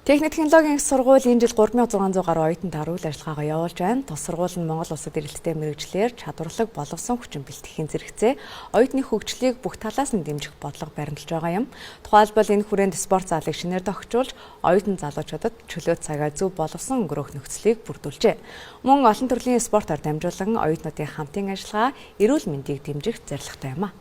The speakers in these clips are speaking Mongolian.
Техник технологийн их сургууль энэ жил 3600 гаруй оюутантай үйл ажиллагаагаа явуулж байна. Тус сургууль нь Монгол улсад эрэлттэй мэргэжлээр чадварлаг боловсон хүчин бэлтгэхийн зэрэгцээ оюутны хөгжлийг бүх талаас нь дэмжих бодлого баримталж байгаа юм. Тухайлбал, энэ хүрээнд спорт залыг шинээр тохижуулж, оюутан залуучуудад чөлөө цагаа зөв боловсон өнгөрөөх нөхцөлийг бүрдүүлжээ. Мөн олон төрлийн спортоор дамжуулан оюутнуудын хамтын ажиллагаа, эрүүл мэндийг дэмжих зорилготой юм а.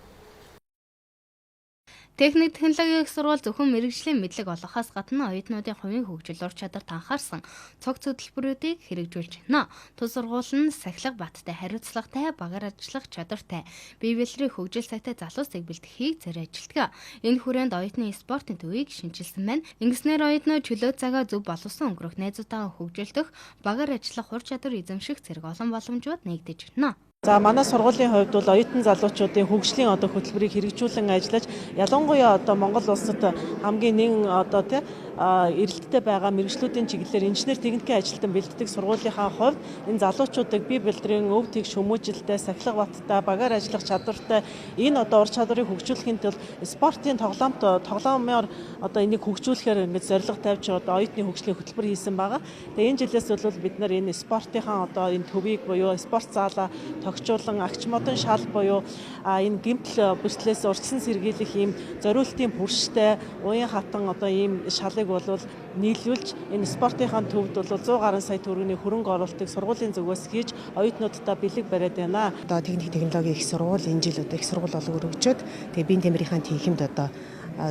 Техник технологийн их сургууль зөвхөн мэргэжлийн мэдлэг олгохоос гадна оюутнуудын хувийн хөгжил, ур чадварт анхаарсан цогц хөтөлбөрүүдийг хэрэгжүүлж байна. Тус сургууль нь сахилга баттай, хариуцлагатай, багаар ажиллах чадвартай, бие бэлрийн хөгжил сайтай залуусыг бэлтгэхийг зориод ажилладаг. Энэ хүрээнд оюутны спортын төвийг шинэчилсэн байна. Ингэснээр оюутнууд чөлөө цагаа зөв боловсон өнгөрөх, найзуудтайгаа хөгжилдөх, багаар ажиллах ур чадвар эзэмших зэрэг олон боломжууд нээгдэж байна. За, манай сургуулийн хувьд бол оюутан залуучуудын хөгжлийн одоо хөтөлбөрийг хэрэгжүүлэн ажиллаж, ялангуяа одоо Монгол улсад хамгийн нэн одоо тий эрэлттэй байгаа мэргэжлүүдийн чиглэлээр инженер техникийн ажилтан бэлддэг сургуулийнхаа хувьд энэ залуучуудыг бие бэлдрийн өв тэгш хүмүүжилтэй, сахилга баттай, багаар ажиллах чадвартай, энэ одоо ур чадварыг хөгжүүлэхийн тулд спортын тоглоомт тоглоомоор одоо энийг хөгжүүлэхээр ингэж зорилго тавьж одоо оюутны хөгжлийн хөтөлбөр хийсэн байгаа. Тэгээ энэ жилээс бол бид нар энэ спортынхаа одоо энэ төвийг буюу спорт заалаа тохижуулан, агч модон шал буюу энэ гэмтэл бэртлээс урьдчилан сэргийлэх ийм зориултын пүрштэй, уян хатан одоо ийм шалыг бол нийлүүлж, энэ спортынхаа төвд бол 100 гаруй сая төгрөгийн хөрөнгө оруулалтыг сургуулийн зүгээс хийж, оюутнуудаа бэлэг бариад байна. Одоо техник технологийн их сургууль энэ жил одоо их сургууль болон өргөжөөд, тэгээ биеийн тамирынхаа танхимд одоо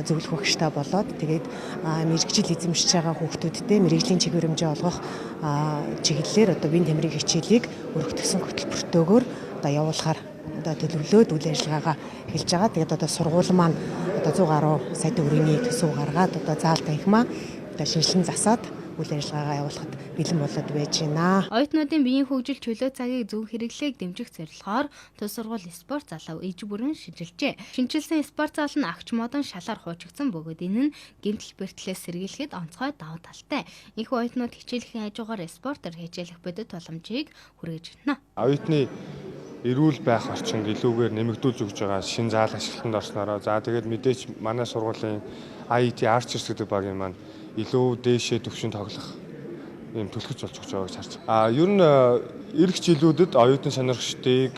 зөвлөх багштай болоод, тэгээд мэргэжил эзэмшиж байгаа хүүхдүүдтэй мэргэжлийн чиглэл олгох чиглэлээр одоо биеийн тамирын хичээлийг өргөтгөсөн хөтөлбөртөөгөөр одоо явуулахаар одоо төлөвлөөд үйл ажиллагаагаа эхэлж байгаа. Тэгээд одоо сургууль маань одоо 100 гаруй сая төгрөгийн төсөв гаргаад, одоо заал танхимаа одоо шинэчлэн засаад үйл ажиллагаагаа явуулахад бэлэн болоод байж байна. Оюутнуудын биеийн хөгжил, чөлөө цагийг зөв хэрэглээг дэмжих зорилгоор тус сургууль спорт залаа иж бүрэн шинэчилжээ. Шинэчилсэн спорт зал нь агч модон шалаар хуучигдсан бөгөөд энэ нь гэмтэл бэртлээс сэргийлэхэд онцгой давуу талтай. Энэхүү оюутнууд хичээлхийн хажуугаар спортоор хичээлэх бодит боломжийг хүргэж байна. Оюутны эрүүл байх орчинд илүүгээр нэмэгдүүлж өгж байгаа шинэ заал ашиглалтанд орсноороо, за тэгээд мэдээж манай сургуулийн IET Archers гэдэг багийн маань илүү дээшээ төвшин тоглох ийм түлхэц болж өгч байгааг харж. А ер нь ирэх жилүүдэд оюутан сонирхчдыг,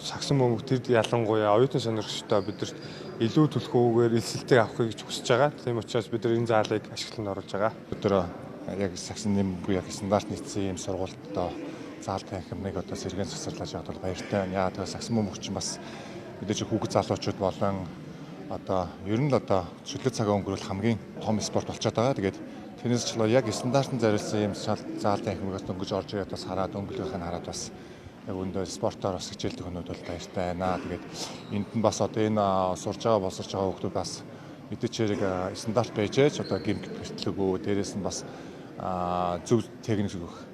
сагсан бөмбөг тэр ялангуяа оюутан сонирхчдоо бидэрт илүү түлхүүгээр элсэлтийг авахыг гэж хүсэж байгаа. Тийм учраас бид нар энэ заалыг ашиглалтанд оруулж байгаа. Өдөр яг сагсан бөмбөг яг стандарт нийцсэн ийм сургуульд одоо заал танхимыг одоо сэргээн завсарлаж байгаад бол баяртай байна. Яагаад гэвэл сагсан бөмбөг чинь бас мэдээж хүүхэд залуучууд болон одоо ер нь л одоо чөлөө цагаа өнгөрүүлэх хамгийн том спорт болчиход байгаа. Тэгээд тэрнээс ч яг стандартын зориулсан ийм заал танхимыг дөнгөж орж ирээд бас хараад, өнгөлгийнх нь хараад, бас яг өндөө спортоор бас хичээлдэг хүмүүс бол баяртай байна. Тэгээд энд нь бас одоо энэ сурж байгаа, боловсрож байгаа хүүхдүүд бас мэдээч хэрэг стандарт байж ээж одоо гэмт бэртлэгөө, дээрээс нь бас зөв техник өгөх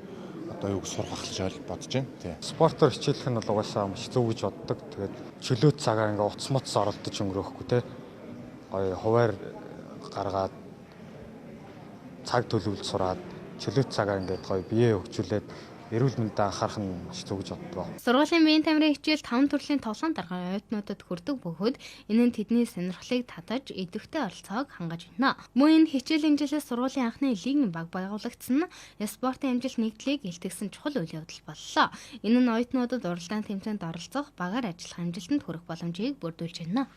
одоо юуг сурах гэж бодож байна. Тий. Спортоор хичээлэх нь бол угаасаа маш зөв гэж боддог. Тэгээд чөлөө цагаар ингээ утас муц оролдож өнгөрөөхгүй те. Гоё хуваар гаргаад, цаг төлөвлөж сураад, чөлөө цагаар ингээд гоё бие хөгжүүлээд, эрүүл мэндэд анхаарах нь маш зөв гэж боддог. Сургуулийн биеийн тамирын хичээл таван төрлийн тоглоом даргын оюутнуудад хүрдэг бөгөөд энэ нь тэдний сонирхлыг татаж, идэвхтэй оролцоог хангаж байна. Мөн энэ хичээлийн жилээс сургуулийн анхны лигийн баг байгуулагдсан нь спортын амжилт нэгдлийг илтгэсэн чухал үйл явдал боллоо. Энэ нь оюутнуудад уралдаан тэмцээнд оролцох, багаар ажиллах, амжилтанд хүрэх боломжийг бүрдүүлж байна.